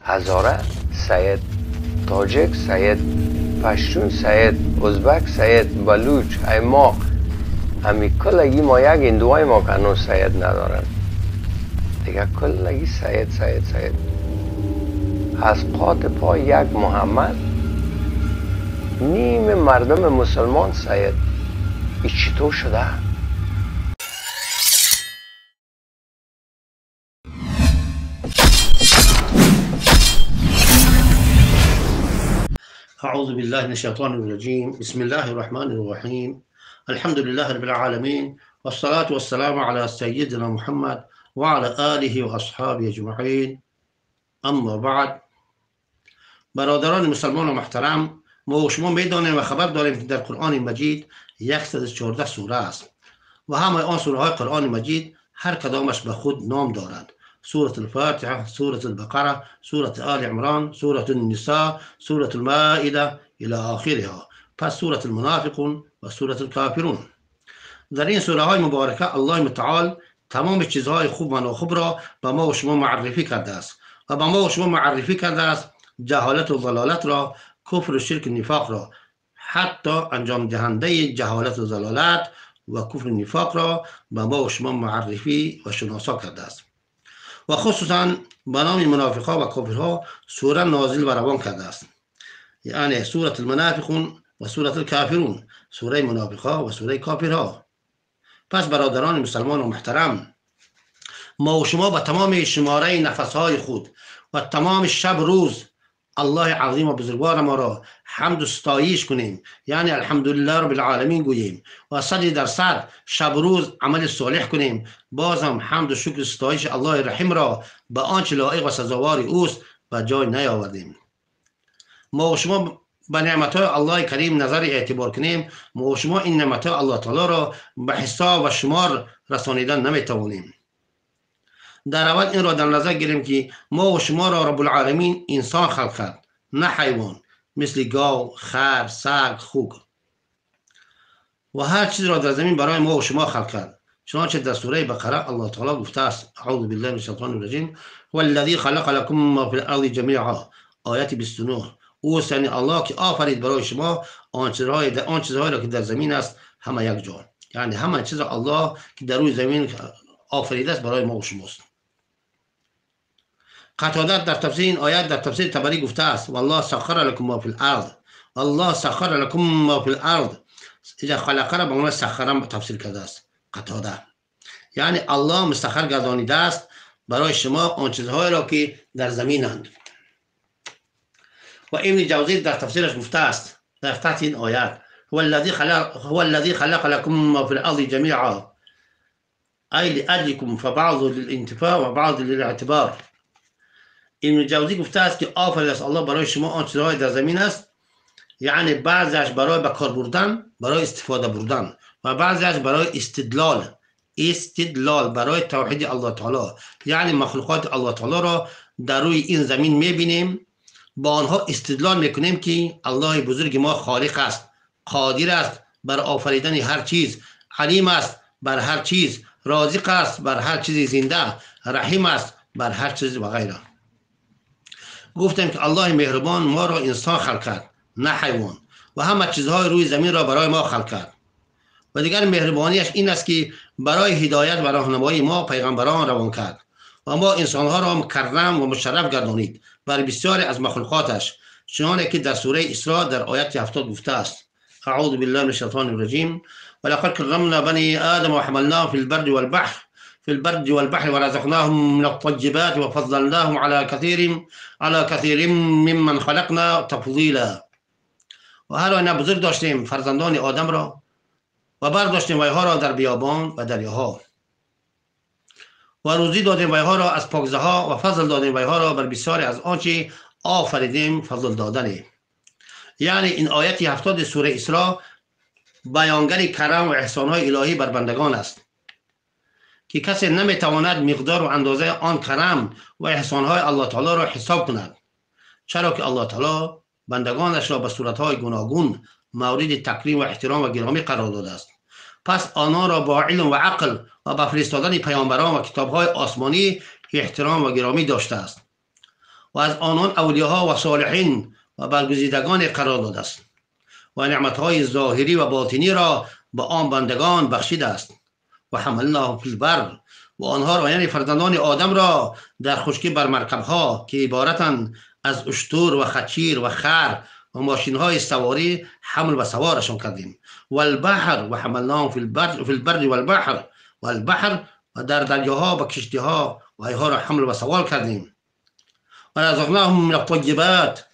هزاره سید، تاجک سید، پشتون سید، ازبک سید، بلوچ، ای ما همی کلگی ما یک هندوهای ما که هنوز سید ندارن دیگه، کلگی سید سید سید. از قات پا یک محمد نیم مردم مسلمان سید. ای چطور شده؟ أعوذ بالله من الشيطان الرجيم. بسم الله الرحمن الرحيم. الحمد لله رب العالمين، والصلاة والسلام على سيدنا محمد وعلى آله وأصحابه أجمعين. اما بعد، برادران مسلمان و محترم، ما و شما میدانیم و خبر داریم که در قرآن مجید 114 سوره است و همه آن سوره های قرآن مجید هر کدامش به خود نام دارد: سورة الفاتحة، سورة البقرة، سورة آل عمران، سورة النساء، سورة المائدة إلى آخرها. پس سورة المنافقون و سورة الكافرون. در این سوره های مبارکه الله متعال تمام چیزهای خوب و ناخوب را به ما و شما معرفی کرده است و به ما و شما معرفی کرده است جهالت و ضلالت را، کفر و شرک و نفاق را، حتی انجام دهنده جهالت و ضلالت و کفر و نفاق را به ما و شما معرفی و شناسا کرده است و خصوصا به نام منافقها و کافرها سوره نازل و روان کرده است، یعنی سوره المنافقون و سوره الکافرون، سوره منافقها و سوره کافرها. پس برادران مسلمان و محترم، ما و شما با تمام شماره نفسهای خود و تمام شب روز الله عظیم و بزرگوار ما را حمد و ستایش کنیم، یعنی الحمدلله رب العالمین گوییم و 100% شب روز عمل صالح کنیم. بازم حمد و شکر و ستایش الله رحیم را به آنچه لایق و سزاوار اوست به جای نیاوردیم. ما و شما به نعمتهای الله کریم نظر اعتبار کنیم، ما و شما این نعمتهای الله تعالی را به حساب و شمار رسانیدن نمیتوانیم. در اول این را در نظر گیریم که ما و شما را رب العالمین انسان خلق کرد، نه حیوان مثل گاو، خر، سگ، خوک، و هر چیز را در زمین برای ما و شما خلق کرد، چنانچه در سوره بقره الله تعالی گفته است: اعوذ بالله من الشیطان الرجیم، والذی خلق لکم ما فی الارض جمیعا، آیت 29. اوست یعنی الله که آفرید برای شما آن چیزهایی را که در زمین است همه یک جا، یعنی همه چیز الله که در روی زمین آفریده است برای ما و شماست. قتاده در تفسیر این آیت در تفسیر طبری گفته است: والله سخر لکم ما فی الارض، الله سخر لکم ما فی الارض. اینجا خلق را به عنوان سخر تفسیر کرده است قتاده، یعنی الله مستخر گردانیده است برای شما آن چیزهایی را که در زمینند. و ابن جوزی در تفسیرش گفته است در تحت این آیت: هو الذی خلق لکم ما فی الارض جمیعا ای لأجلکم فبعض للانتفاع و بعض للاعتبار. ابن جوزی گفته است که آفرید است الله برای شما آن چیزهای در زمین است، یعنی بعضیش برای به کار بردن، برای استفاده بردن، و بعضیش برای استدلال، استدلال برای توحید الله تعالی، یعنی مخلوقات الله تعالی را در روی این زمین میبینیم، با آنها استدلال میکنیم که الله بزرگ ما خالق است، قادر است بر آفریدن هر چیز، علیم است بر هر چیز، رازق است بر هر چیز زنده، رحیم است بر هر چیز و غیره. گفتیم که الله مهربان ما را انسان خلق کرد نه حیوان، و همه چیزهای روی زمین را برای ما خلق کرد. و دیگر مهربانیش این است که برای هدایت و راهنمایی ما پیغمبران روان کرد و ما انسانها را مکرم و مشرف گردانید بر بسیاری از مخلوقاتش، چنانکه که در سوره اسراء در آیت 70 گفته است: اعوذ بالله من الشیطان الرجیم، ولقد کرمنا بنی آدم وحملناهم فی البر والبحر في البر والبحر ورزقناهم من الطيبات وفضلناهم على كثير ممن خلقنا تفضیلا. و هر آینه بزرگ داشتیم فرزندان آدم را و برداشتیم ویها را در بیابان و دریاها و روزی دادیم ویها را از پاکزه ها و فضل دادیم ویها را بر بسیاری از آنچه آفریدیم فضل دادنی. یعنی این آیت 70 سوره اسراء بیانگر کرم و احسانهای الهی بر بندگان است که کسی نمیتواند مقدار و اندازه آن کرم و احسانهای الله تعالی را حساب کند، چرا که الله تعالی بندگانش را به صورتهای گوناگون مورد تکریم و احترام و گرامی قرار داده است. پس آنان را با علم و عقل و با فرستادن پیامبران و کتابهای آسمانی احترام و گرامی داشته است. و از آنان اولیاها و صالحین و برگزیدگان قرار داده است و نعمتهای ظاهری و باطنی را به آن بندگان بخشیده است. و حملناهم فی البر، و آنها را یعنی فرزندان آدم را در خشکی بر مرکبها که عبارتند از اشتر و خچیر و خر و ماشینهای سواری حمل و سوارشان کردیم. و البحر و حملناهم فی البر والبحر، و البحر و در دریاها و کشتیها و ایها را حمل و سوار کردیم. و رزقناهم من الطیبات،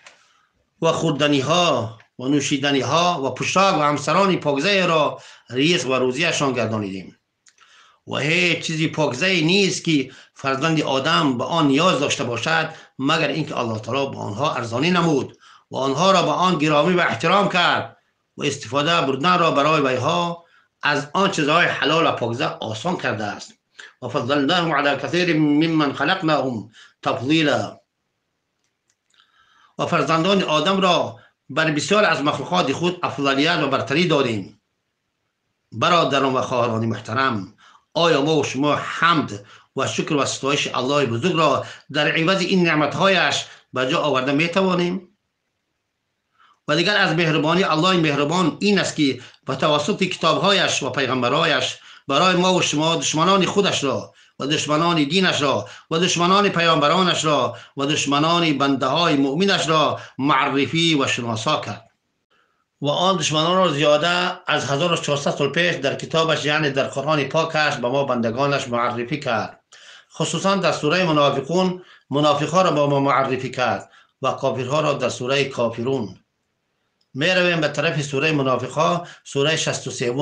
و خوردنیها و نوشیدنیها و پوشاک و همسران پاکزه را رزق و روزیشان گردانیدیم. و هیچ چیزی پاکزه نیست که فرزند آدم به آن نیاز داشته باشد مگر اینکه الله تعالی به آنها ارزانی نمود و آنها را به آن گرامی و احترام کرد و استفاده بردن را برای ویها از آن چیزهای حلال و پاکزه آسان کرده است. و فضلناهم علی کثیر ممن خلقناهم تفضیلا، و فرزندان آدم را بر بسیار از مخلوقات خود افضلیت و برتری دادیم. برادران و خواهران محترم، آیا ما و شما حمد و شکر و ستایش الله بزرگ را در عوض این نعمتهایش به جا آورده می توانیم؟ و دیگر از مهربانی الله مهربان این است که به توسط کتابهایش و پیغمبرهایش برای ما و شما دشمنان خودش را و دشمنان دینش را و دشمنان پیامبرانش را و دشمنان بنده های مؤمنش را معرفی و شناسا کرد. و آن دشمنان را زیاده از 1400 سال پیش در کتابش یعنی در قرآن پاکش به ما بندگانش معرفی کرد. خصوصا در سوره منافقون منافقها را به ما معرفی کرد و کافرها را در سوره کافرون. می رویم به طرف سوره منافقها، سوره 63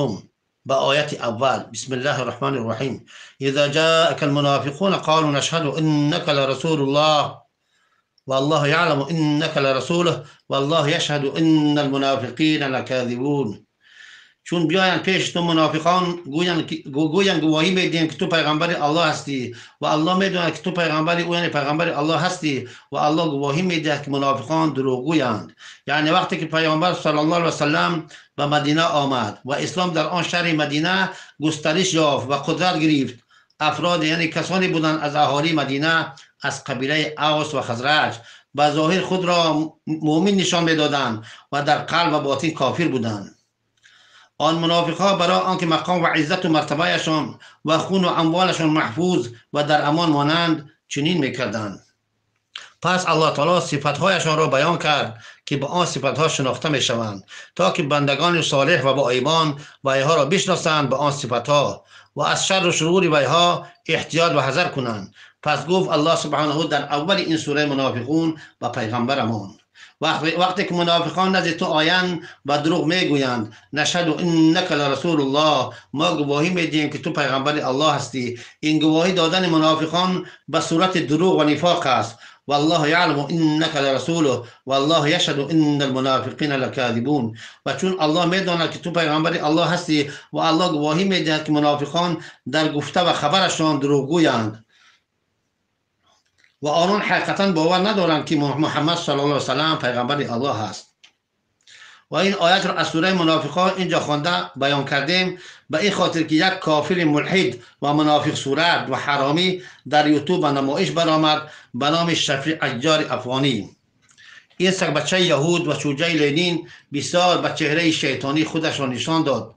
به آیت اول. بسم الله الرحمن الرحیم. اذا جاءك المنافقون قالوا نشهد انك لرسول الله والله يعلم انك لرسوله والله يشهد ان المنافقین لكاذبون. چون بیایند پیش تو منافقان گویند گواهی میدهیم که تو پیغمبر الله هستی و الله میداند که تو پیغمبر او یعنی پیغمبر الله هستی و الله گواهی میدهد که منافقان دروغگویند. یعنی وقتی که پیامبر صلی الله علیه و سلم به مدینه آمد و اسلام در آن شهر مدینه گسترش یافت و قدرت گرفت، افراد یعنی کسانی بودند از اهالی مدینه از قبیله اوس و خزرج به ظاهر خود را مؤمن نشان میدادند و در قلب و باطن کافر بودند. آن منافقها برای آنکه مقام و عزت و مرتبهشان و خون و اموالشان محفوظ و در امان مانند چنین میکردند. پس الله تعالی صفتهایشان را بیان کرد که به آن صفتها شناخته میشوند تا که بندگان صالح و با ایمان و ایها را بشناسند به آن صفتها و از شر و شرور ویها احتیاط و حذر کنند. پس گفت الله سبحانه در اول این سوره منافقون و پیغمبرمان: وقتی که منافقان نزد تو آیند و دروغ میگویند، نشهد انک لرسول الله، ما گواهی میدهیم که تو پیغمبر الله هستی. این گواهی دادن منافقان به صورت دروغ و نفاق است. والله یعلم انک لرسوله والله یشهد ان المنافقین لکاذبون. و چون الله میداند که تو پیغمبر الله هستی و الله گواهی میدهد که منافقان در گفته و خبرشان دروغگویند و آنان حقیقتا باور ندارند که محمد صلی الله علیه و سلم پیغمبر الله است. و این آیت را از سوره منافقان اینجا خوانده بیان کردیم به این خاطر که یک کافر ملحد و منافق صورت و حرامی در یوتیوب به نمایش برآمد به نام شفیع عجار افغانی. این سگ بچه یهود و چوجه لنین بسیار به چهره شیطانی خودش را نشان داد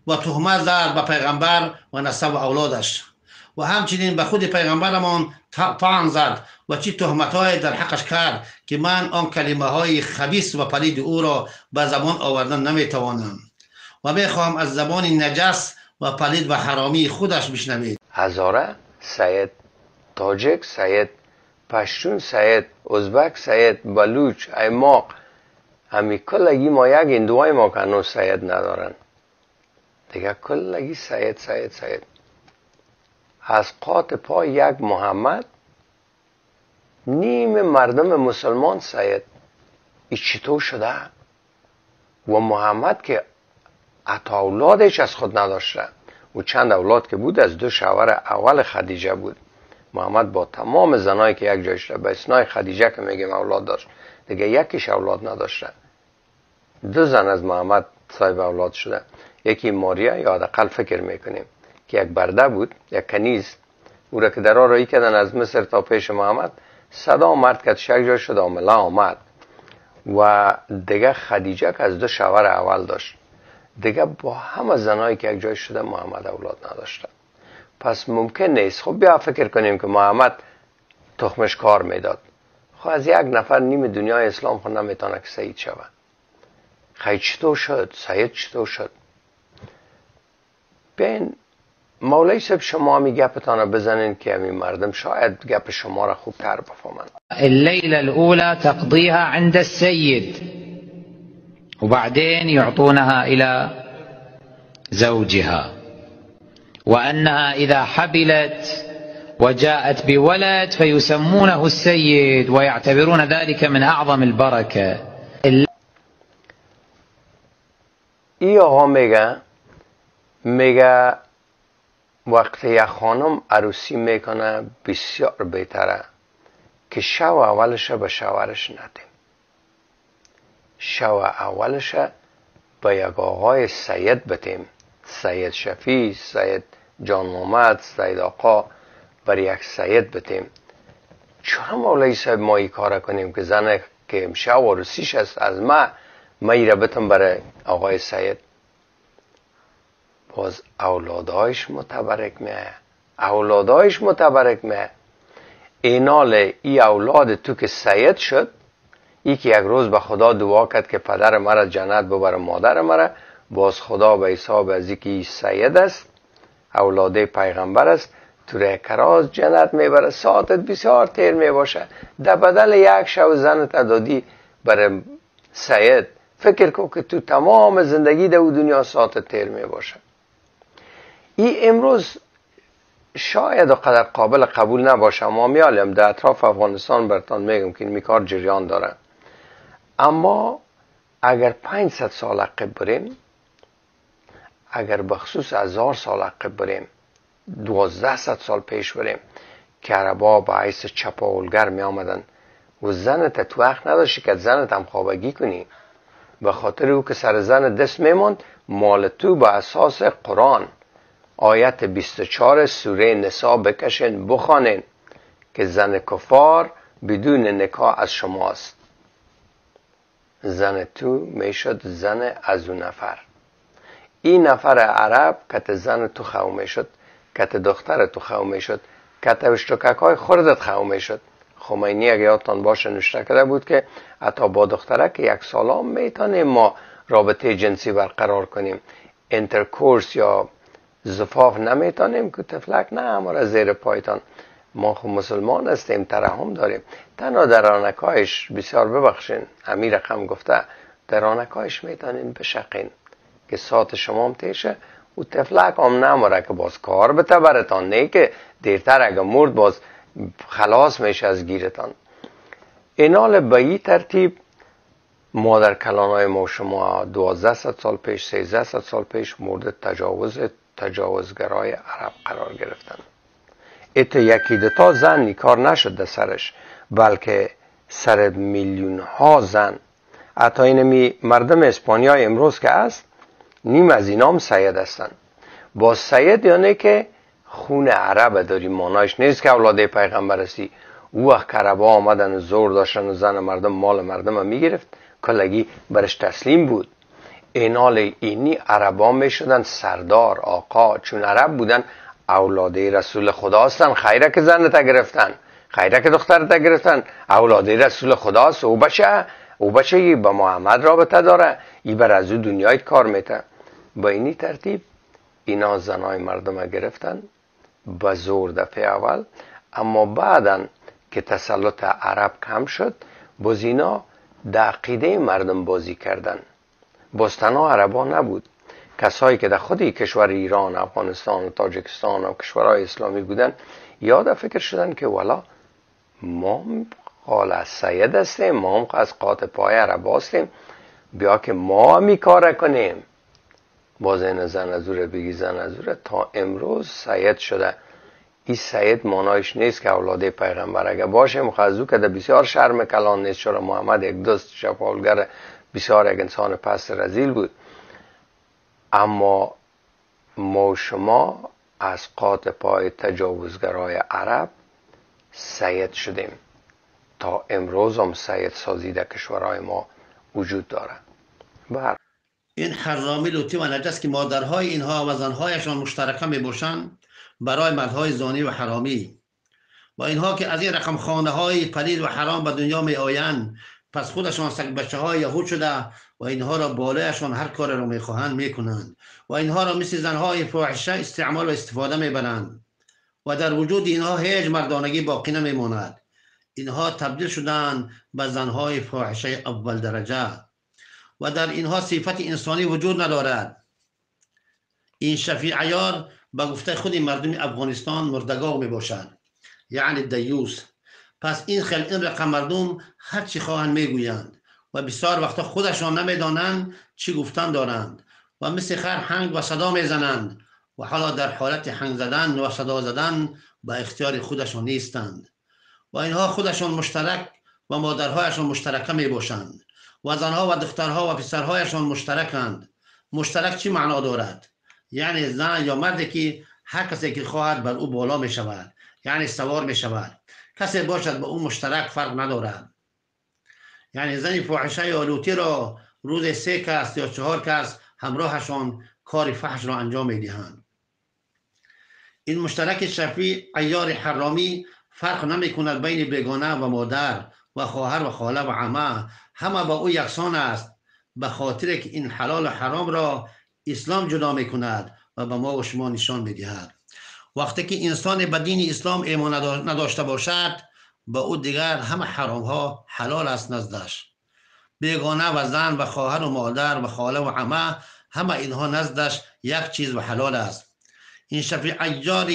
و تهمت زد به پیغمبر و نسب و اولادش و همچنین به خود پیغمبرمان طعن زد و چی تهمت‌های در حقش کرد که من آن کلمه های خبیث و پلید او را به زبان آوردن نمیتوانم و میخواهم از زبان نجس و پلید و حرامی خودش بشنوید. هزاره، سید تاجک، سید پشتون، سید ازبک، سید بلوچ، ایماق، همی کلگی ما یک هندوای ما که هنوز سید ندارن دیگه، کلگی سید سید سید. از قات پای یک محمد نیم مردم مسلمان سید. ای چطور شده؟ و محمد که حتی اولادش از خود نداشته و چند اولاد که بود از دو شوهر اول خدیجه بود. محمد با تمام زنایی که یک جای شده به اسنای خدیجه که میگیم اولاد داشت، دیگه یکیش اولاد نداشته. دو زن از محمد صاحب اولاد شده، یکی ماریا یا حداقل فکر میکنیم که یک برده بود، یک کنیز، او را که در راه کردن از مصر تا پیش محمد صدا مرد که یک جای شد عامله آمد و دیگه خدیجه که از دو شوهر اول داشت، دیگه با همه زنایی که یک جای شده محمد اولاد نداشته. پس ممکن نیست. خب بیا فکر کنیم که محمد تخمش کار میداد، خب از یک نفر نیم دنیای اسلام خود نمیتونه که سید شود. خیلی چطور شد؟ سید چطور شد؟ بین مولوی صاحب شما همی گپتان بزنین که همین مردم شاید گپ شما را خوبتر بفهمند. الليلة الأولى تقضيها عند السيد وبعدين يعطونها إلى زوجها، وأنها إذا حبلت وجاءت بولد فيسمونه السيد ويعتبرون ذلك من أعظم البركة. ای آقا میگه وقتی یک خانم عروسی میکنه بسیار بهتره که شو اولش به شوهرش ندیم، شو اولش به یک آقای سید بتیم، سید شفیع، سید جان محمد، سید آقا، بر یک سید بتیم. چرا مولوی صاحب ما این کار کنیم که زن که امشب عروسیش است از ما ایره بتم برای آقای سید؟ باز اولادایش متبرک میه، اولادایش متبرک میه. اینال ای اولاد تو که سید شد، ای که یک روز به خدا دعا کرد که پدر مرا جنت ببره مادر مرا، باز خدا به حساب از اینکه سید است، اولاده پیغمبر است، تو را کراز جنت میبره، ساعتت بسیار تیر میباشه. در بدل یک شب زنت دادی برای سید، فکر کن که تو تمام زندگی در او دنیا ساعتت تیر میباشه. ای امروز شاید قدر قابل قبول نباشه، اما میالیم در اطراف افغانستان برتان میگم که این کار جریان داره. اما اگر 500 سال عقب بریم، اگر بخصوص 1000 سال عقب بریم، 1200 سال پیش بریم که عربا به حیث چپاولگر می آمدن و زنت تو وقت نداشتی که زنت هم خوابگی کنی، به خاطر او که سر زن دست میموند، مال تو به اساس قرآن آیت 24 سوره نساء بکشین بخوانین که زن کفار بدون نکاح از شماست. زن تو میشد زن از اون نفر. این نفر عرب که زن تو خو میشد، که دختر تو خو میشد، که اشتکک های خوردت خو میشد. خمینی اگه یادتان باشه نوشته کرده بود که حتی با دختره که یک سالام میتونیم ما رابطه جنسی برقرار کنیم، intercourse یا زفاف نمیتونیم که طفلک نه اما زیر پایتان. ما خب مسلمان هستیم، ترحم داریم. تنها در آنکایش بسیار ببخشین، امیر رقم گفته در آنکایش میتونین بشقین که ساعت شما هم تیشه و طفلک هم نماره که باز کار بته برتان، نه که دیرتر اگه مرد باز خلاص میشه از گیرتان. اینال به این ترتیب مادر کلانای ما شما 1200 سال پیش، 1300 سال پیش مورد تجاوز تجاوزگرای عرب قرار گرفتن. ایت یکی دوتا زن کار نشد در سرش، بلکه سر میلیون ها زن. حتی اینمی مردم اسپانیا امروز که است نیم از اینام سید هستن. با سید یعنی که خون عرب داری، مانایش نیست که اولاده پیغمبر هستی. او وقت عربا آمدن و زور داشتن و زن مردم مال مردم میگرفت، کلگی برش تسلیم بود. اینال اینی عربا میشدن سردار آقا، چون عرب بودن اولاده رسول خدا هستن. خیره که زن تا گرفتن، خیره که دختر تا گرفتن، اولاده رسول خداست. او بچه، او بچه ای با محمد رابطه داره، ای بر از او دنیای کار میته. با اینی ترتیب اینا زنای مردم گرفتن به زور دفعه اول. اما بعدا که تسلط عرب کم شد، باز اینا در عقیده مردم بازی کردن. باز تنها عربا نبود، کسایی که در خود کشور ایران، افغانستان و تاجیکستان و کشورهای اسلامی بودن، یاد فکر شدن که والا ما قال از سید هستیم، ما هم از قاط پای عرب هستیم، بیا که ما می کار کنیم. باز این زن ازوره بگی زن ازوره تا امروز سید شده. این سید مانایش نیست که اولاده پیغمبر اگه باشه مخزو که در بسیار شرم کلان نیست، چرا محمد یک دوست شفالگر بسیار یک انسان پست رذیل بود. اما ما شما از قاط پای تجاوزگرای عرب سید شدیم. تا امروز هم سید سازی در کشورهای ما وجود داره. این حرامی لوتی و نجس که مادرهای اینها و زنهایشان مشترکه می باشند برای مردهای زانی و حرامی و اینها که از این رقم خانه های پلید و حرام به دنیا می آیند، پس خودشان سگ بچه های یهود شده و اینها را بالایشان هر کار را می خواهند می کنند و اینها را مثل زنهای فاحشه استعمال و استفاده می برند و در وجود اینها هیچ مردانگی باقی نمی ماند. اینها تبدیل شدند به زنهای فاحشه اول درجه و در اینها صفت انسانی وجود ندارد. این شفیع عیار به گفته خود مردم افغانستان مردگاو می باشد، یعنی دیوس. پس این خیل این رقم مردم هر چی خواهند میگویند و بسیار وقتا خودشان نمیدانند چی گفتن دارند و مثل خر هنگ و صدا میزنند و حالا در حالت هنگ زدن و صدا زدن به اختیار خودشان نیستند و اینها خودشان مشترک و مادرهایشان مشترکه می باشند و زنها و دخترها و پسرهایشان مشترکند. مشترک چی معنا دارد؟ یعنی زن یا مردی که هر کسی که خواهد بر او بالا می شود، یعنی سوار می شود. کسی باشد با او مشترک فرق ندارد. یعنی زن فاحشه یا لوتی را روز 3 کس یا 4 کس همراهشان کار فحش را انجام می دهند. این مشترک شفیع عیار حرامی فرق نمی کند بین بیگانه و مادر و خواهر و خاله و عمه، همه با او یکسان است، به خاطر که این حلال و حرام را اسلام جدا می کند و به ما و شما نشان می دهد. وقتی که انسان به دین اسلام ایمان نداشته باشد، با او دیگر همه حرام ها حلال است نزدش. بیگانه و زن و خواهر و مادر و خاله و عمه، همه اینها نزدش یک چیز و حلال است. این شفیع عیار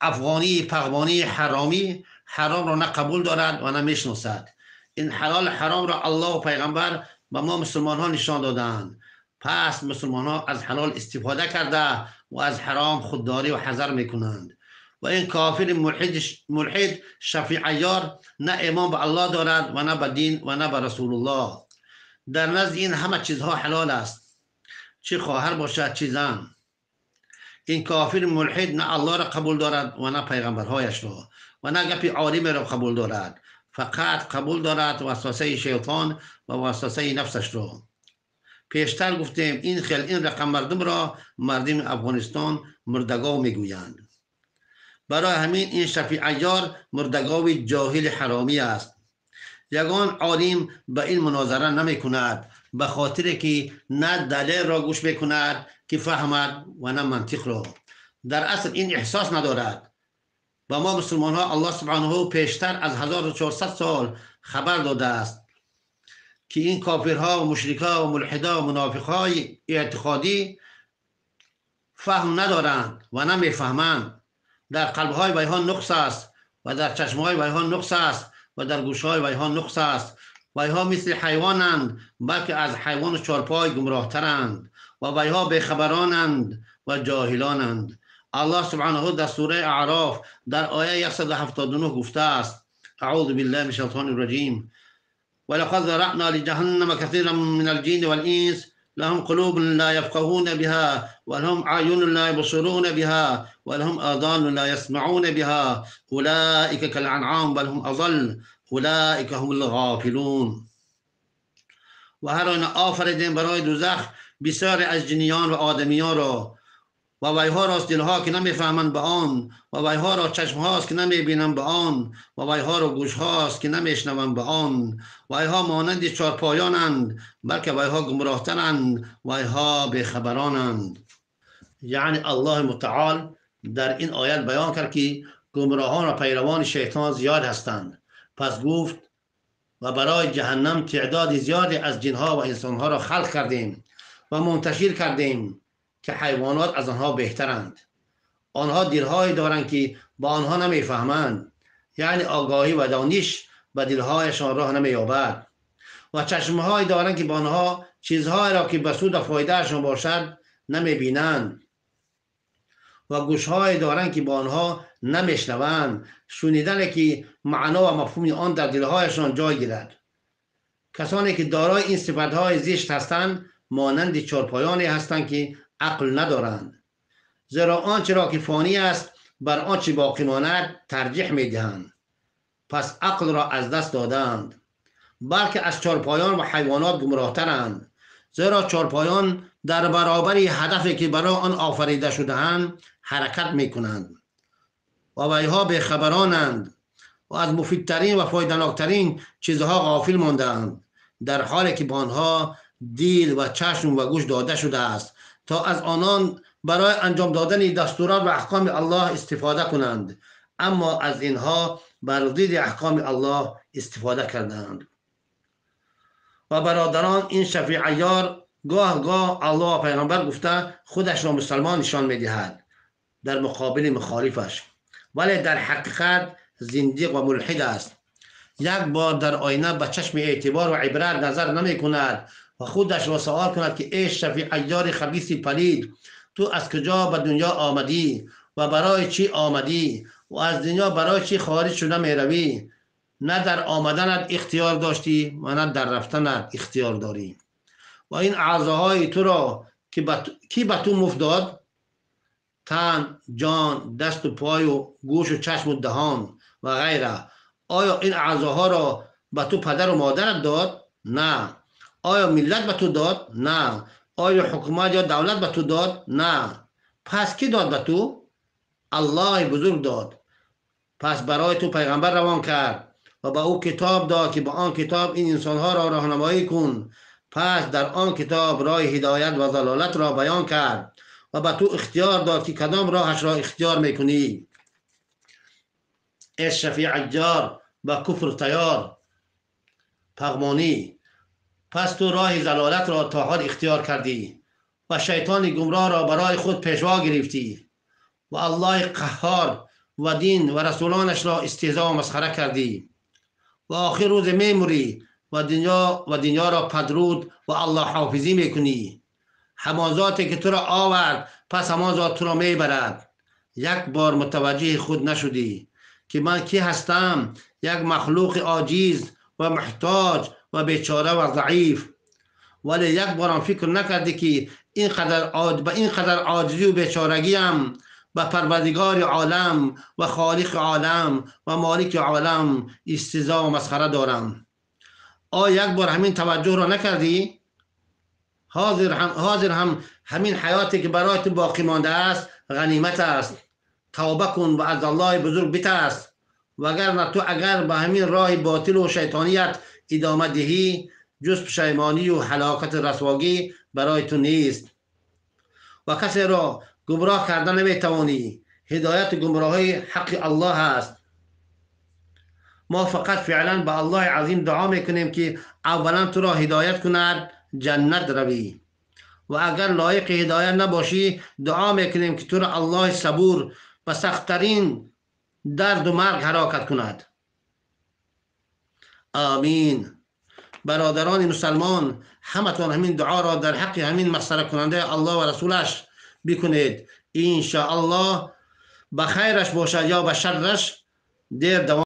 افغانی پغمانی حرامی حرام را نه قبول دارد و نه میشناسد. این حلال حرام را الله و پیغمبر به ما مسلمان ها نشان دادند. پس مسلمان ها از حلال استفاده کرده و از حرام خودداری و حذر میکنند. و این کافر ملحد شفیع عیار نه ایمان به الله دارد و نه به دین و نه به رسول الله. در نزد این همه چیزها حلال است، چه خواهر باشد چه زن. این کافر ملحد نه الله را قبول دارد و نه پیغمبرهایش را و نه گپ عالم را قبول دارد، فقط قبول دارد وسوسه شیطان و وسوسه نفسش را. پیشتر گفتیم این خیل این رقم مردم را مردم افغانستان مردگاو میگویند. برای همین این شفیع عیار مردگاو جاهل حرامی است. یگان عالم به این مناظره نمی کند، به خاطر که نه دلیل را گوش میکند که فهمد و نه منطق را. در اصل این احساس ندارد. با ما مسلمان ها الله سبحانه پیشتر از 1400 سال خبر داده است که این کافرها و مشرکها و ملحدها و منافقهای اعتقادی فهم ندارند و نمیفهمند. در قلبهای ویها نقص است و در چشمهای ویها نقص است و در گوشهای ویها نقص است. ویها مثل حیوانند، بلکه از حیوان چارپای گمراهترند و ویها بیخبرانند و جاهلانند. الله سبحانه در سوره اعراف در آیه 179 گفته است: اعوذ بالله من الشیطان الرجیم ولقد ذرأنا لجهنم كثيرا من الجن والإنس لهم قلوب لا يفقهون بها ولهم أعين لا يبصرون بها ولهم آذان لا يسمعون بها أولئك كالأنعام بل هم أضل أولئك هم الغافلون. و هر آینه آفریدیم برای دوزخ بسیاری از جنیان و آدمیان را و ویها را دلها که نمیفهمند به آن و ویها را چشم هاست که نمیبینند به آن و ویها را گوش هاست که نمیشنوند به آن. ویها مانند چارپایانند، بلکه ویها گمراهترند، ویها بیخبرانند. یعنی الله متعال در این آیت بیان کرد که گمراهان و پیروان شیطان زیاد هستند. پس گفت و برای جهنم تعداد زیادی از جنها و انسانها را خلق کردیم و منتشر کردیم که حیوانات از آنها بهترند. آنها دلهایی دارند که با آنها نمیفهمند، یعنی آگاهی و دانش به دلهایشان راه نمییابد، و چشمهایی دارند که با آنها چیزهایی را که به سود و فایدهشان باشد نمیبینند، و گوشهایی دارند که با آنها نمیشنوند، شنیدن که معنا و مفهوم آن در دلهایشان جای گیرد. کسانی که دارای این صفتهای زشت هستند مانند چارپایانی هستند که عقل ندارند، زیرا آنچه را که فانی است بر آنچه باقی ماند ترجیح میدهند. پس عقل را از دست دادند، بلکه از چارپایان و حیوانات گمراهترند، زیرا چارپایان در برابر هدفی که برای آن آفریده شده‌اند حرکت میکنند و ویها بیخبرانند و از مفیدترین و فایده‌ناکترین چیزها غافل مانده‌اند، در حالی که به آنها دل و چشم و گوش داده شده است تا از آنان برای انجام دادن دستورات و احکام الله استفاده کنند، اما از اینها بر ضد احکام الله استفاده کردند. و برادران، این شفیع عیار گاه گاه الله و پیغمبر گفته خودش را مسلمان نشان میدهد در مقابل مخالفش، ولی در حقیقت زندیق و ملحد است. یک بار در آینه به چشم اعتبار و عبرت نظر نمی کند و خودش را سوال کند که ای شفیع عیار خبیث پلید، تو از کجا به دنیا آمدی و برای چی آمدی و از دنیا برای چی خارج شده می روی؟ نه در آمدنت اختیار داشتی و نه در رفتنت اختیار داری. و این اعضاهای تو را کی به تو مفت داد؟ تن، جان، دست و پای و گوش و چشم و دهان و غیره. آیا این اعضاها را به تو پدر و مادرت داد؟ نه. آیا ملت به تو داد؟ نه. آیا حکومت یا دولت به تو داد؟ نه. پس کی داد به تو؟ الله بزرگ داد. پس برای تو پیغمبر روان کرد و به او کتاب داد که با آن کتاب این انسانها را راهنمایی کن. پس در آن کتاب راه هدایت و ضلالت را بیان کرد و به تو اختیار داد که کدام راهش را اختیار میکنی. ای شفیع عجار با کفر تیار پغمانی، پس تو راه ضلالت را تا حال اختیار کردی و شیطان گمراه را برای خود پیشوا گرفتی و الله قهار و دین و رسولانش را استهزا و مسخره کردی و آخر روز میموری و دنیا را پدرود و الله حافظی میکنی. همان ذاتی که تو را آورد پس همان ذات تو را میبرد. یک بار متوجه خود نشدی که من کی هستم، یک مخلوق عاجز و محتاج و بیچاره و ضعیف، ولی یک بارم فکر نکردی که به اینقدر عاجزی و بیچارگیم به پروردگار عالم و خالق عالم و مالک عالم استهزا و مسخره دارم. آیا یک بار همین توجه را نکردی؟ حاضر هم همین حیاتی که برای تو باقی مانده است غنیمت است. توبه کن و از الله بزرگ بترس، وگرنه تو اگر به همین راه باطل و شیطانیت ادامه دهی جز پشیمانی و هلاکت رسواگی برای تو نیست و کسی را گمراه کرده نمیتوانی. هدایت گمراهی حق الله است. ما فقط فعلا به الله عظیم دعا میکنیم که اولا تو را هدایت کند جنت روی، و اگر لایق هدایت نباشی دعا میکنیم که تو را الله صبور و سختترین درد و مرگ هلاکت کند. آمین. برادران مسلمان، همتان همین دعا را در حق همین مسخره کننده الله و رسولش بکنید. ان شاء الله به خیرش باشد یا به شرش دیر دوام.